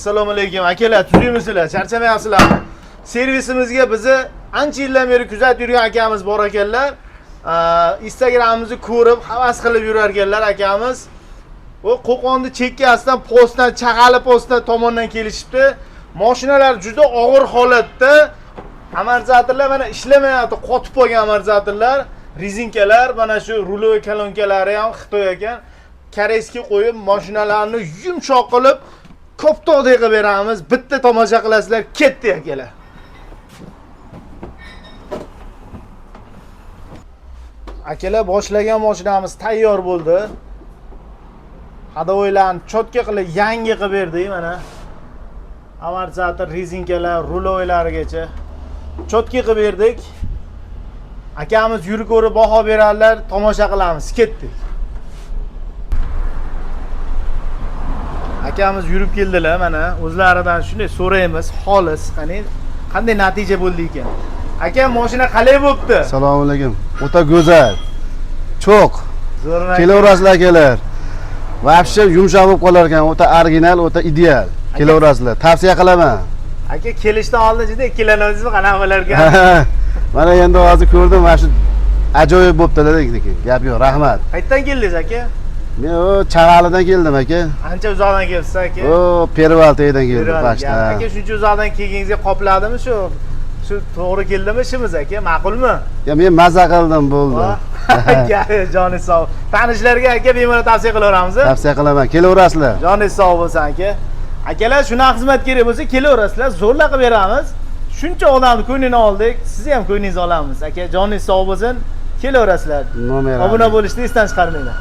Assalomu alaykum akalar, tuzukmisizlar? Charchamayapsizlarmi? Servisimizga bizni ancha yildan beri kuzatib yurgan akamiz bor ekanlar. Instagramimizni ko'rib havas qilib yurar ekanlar akamiz. U Qo'qonni chekkasidan, postdan, Chag'ali postdan tomondan kelishibdi. Mashinalar juda og'ir holatda. Amortizatorlar mana ishlamayapti, qotib qolgan amortizatorlar, rezinkalar, mana shu rulovый kolonkalari ham Xitoy ekan. Koreyskiy qo'yib, mashinalarni yumshoq qilib, koptokdek qilib beramiz. Bitta tomosha qilasizlar, ketdi akalar. Akalar, boshlagan mashinamiz tayyor bo'ldi. Ходовой larni чётко qilib yangi qilib berdik mana. Amortizator, rezinkalar, ruloylarigacha чётко qilib berdik. Akamiz yurib ko'rib baho beradilar, tomosha qilamiz. Ketdik. Akamiz yurib keldilar mana, o'zlaridan shunday so'raymiz, xolis, qani qanday natija bo'ldi ekan? Aka, mashina qalay bo'pti? Assalomu alaykum. O'ta go'zal. Cho'q. Zo'rmi? Kelaverasizlar akalar. Вообще yumshoq bo'lib qolar ekan, o'ta original, o'ta ideal. Kelaverasizlar. Tavsiya qilaman. Aka, kelishdan oldin juda ikkilanuvdingizmi, qanaqa bo'lar ekan? Mana endi hozir ko'rdim, mana shu ajoyib bo'pti-da lekin. Gap yo'q, rahmat. Qayerdan keldingiz aka? Men o Chag'alidan keldim aka. Ancha uzoqdan kelibsiz aka. O Perval tagidan keldim Beradi. pashta. Aka, shuncha uzoqdan kelganingizga qopladimi shu? Shu to'g'ri keldimi ishimiz aka? Ma'qulmi? Ya men maza qildim, bo'ldi. Joningiz sog'. Tanishlarga aka bemalol tavsiya qilaveramiz. Tavsiya qilaman. Kelaverasizlar. Joningiz sog' bo'lsin aka. Akalar, shunaqa xizmat kerak bo'lsa kelaverasizlar, zo'rla qilib beramiz. Shuncha odamni ko'nglini oldik, sizni ham ko'nglingizni olamiz. Aka, joningiz sog' bo'lsin, kelaverasizlar. Nomer. Obuna bo'lishni esdan chiqarmanglar.